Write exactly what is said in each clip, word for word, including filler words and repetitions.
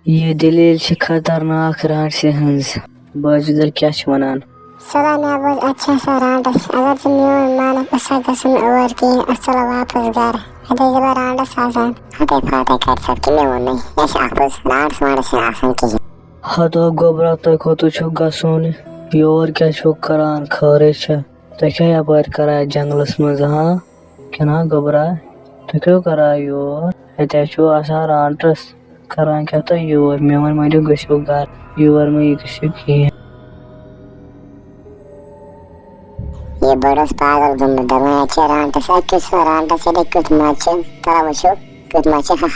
یہِ دٔلیٖل چھِ خطرناک رانٛٹسہِ ہٕنٛز۔ بٲجِدٕر کیٛاہ چھِ وَنان؟ سلام، مےٚ بوز اَتہِ چھِ آسان رانٛٹَس۔ اگر ژٕ میون مانَکھ، أسۍ ہا گژھو نہٕ اور کِہیٖنۍ، أسۍ ژَلو واپَس گَرٕ۔ اَتہِ ٲسۍ دَپان رانٛٹَس آسان۔ ہَتَے پھاتَے کَرِ سَب کہِ مےٚ ووٚنُے، یہِ چھِ اَپُز، رانٛٹَس وانٛٹَس چھِنہٕ آسان کِہیٖنۍ۔ ہَتو گوٚبرا، تۄہہِ کوٚتُے چھُو گژھُن؟ یور کیٛاہ چھُو کَران؟ خٲرٕے چھا؟ تُہۍ کیٛاہ یَپٲرۍ کَران جنٛگلَس منٛز، ہاں؟ کِنہٕ گوٚبرا، تُہۍ کیٛاہ کَران یور؟ اَتہِ حظ چھُو آسان رانٛٹَس۔ کَران کیٛاہ تۄہہِ یور؟ مےٚ ووٚن، مٲنِو، گٔژھِو گَرٕ۔ یور مہٕ یہِ گٔژھِو کِہیٖنۍ۔ یہِ بٔڑ ٲس پاگل گٔمٕژ، دَپان، اَتہِ چھِ رانٛٹَس، اَتہِ کیٛاہ چھُ رانٛٹَس؟ ییٚتہِ کیُتھ مَزٕ چھُ، تَلہٕ وٕچھو، کیُتھ مَزٕ چھُ۔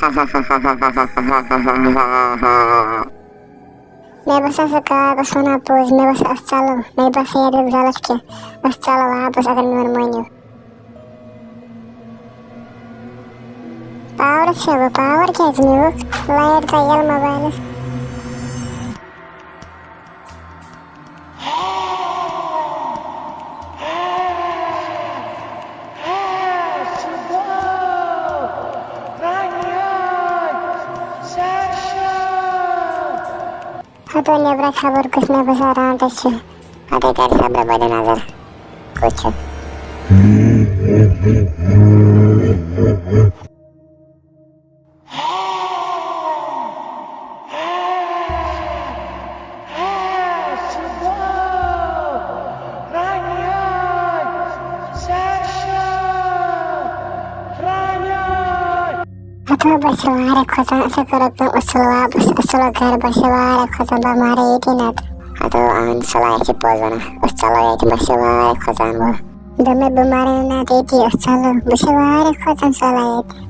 مےٚ باسان، سُہ کاک اوس وَنان پوٚز، مےٚ باسان، أسۍ ژَلو، مےٚ باسان، ییٚتہِ گژھِ غلط کینٛہہ، أسۍ ژَلو واپَس، اگر میون مٲنِو۔ پاورَس چھےٚ وۄنۍ، پاور کیٛازِ نیوٗکھ؟ لایٹ ژاے یَلہٕ موبایلَس۔ ہَتو نیٚبرَ خبر کُس مےٚ باسان رانٛٹَس چھِ۔ پَتَے کَرِ صبرا بَدِ نظر کُس چھُ۔ ہتو، بہٕ چھَس واریاہ کھۄژان، أسۍ کَرو کٲم، أسۍ ژَلو واپَس، أسۍ ژَلو گَرٕ، بہٕ چھَس واریاہ کھۄژان، بہٕ مَرٕ ییٚتی نَتہٕ۔ ہتو، اَہَن، صلاح چھِ پوٚز وَنان، أسۍ ژَلو ییٚتہِ، بہٕ چھَس واریاہ کھۄژان وۄنۍ۔ دوٚپمَے، بہٕ مَرٕ نہٕ نَتہٕ ییٚتی، أسۍ ژَلو، بہٕ چھَس واریاہ کھۄژان، ژَلو ییٚتہِ۔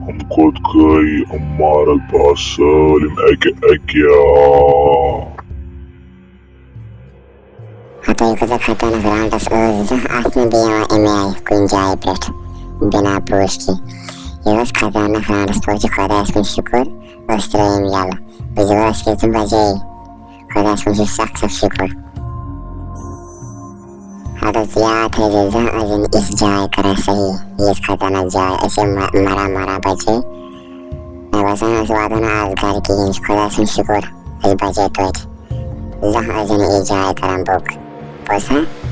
یِم کوٚت گٔے؟ یِم مارَکھ بہٕ آز سٲلِم اَکہِ اَکہِ۔ ہتو، یہِ کۭژاہ خطرناک رانٛٹَس ٲس، زانٛہہ آسہِ نہٕ بیٚیہِ یِوان اَمہِ آیہِ کُنہِ جایہِ پٮ۪ٹھ بِنا پوشہِ۔ یہِ ٲس خطرناک رانٛٹَس، توتہِ چھِ خۄدایَس کُن شُکُر، أسۍ ترٛٲوۍ یِم یَلہٕ۔ بہٕ چھُس وَنان، أسۍ کیٛازِ تِم بَچے؟ خۄدایَس کُن چھُ سَخ سَخ شُکُر۔ ہتو، ژٕ یاد تھٲیزِ، زانٛہہ ٲسۍ زِ نہٕ یِژھ جاے کَران صحیح، یِژھ خطرناک جاے۔ أسۍ ٲسۍ مَ-، مَران مَران بَچے۔ مےٚ باسان، أسۍ واتو نہٕ آز گَرٕ کِہیٖنۍ، خۄدایَس کُن شُکُر، أسۍ بَچے توتہِ۔ زانٛہہ ٲسۍ زِ نہٕ یِژھ جاے کَران بُک۔ بوٗزتھا؟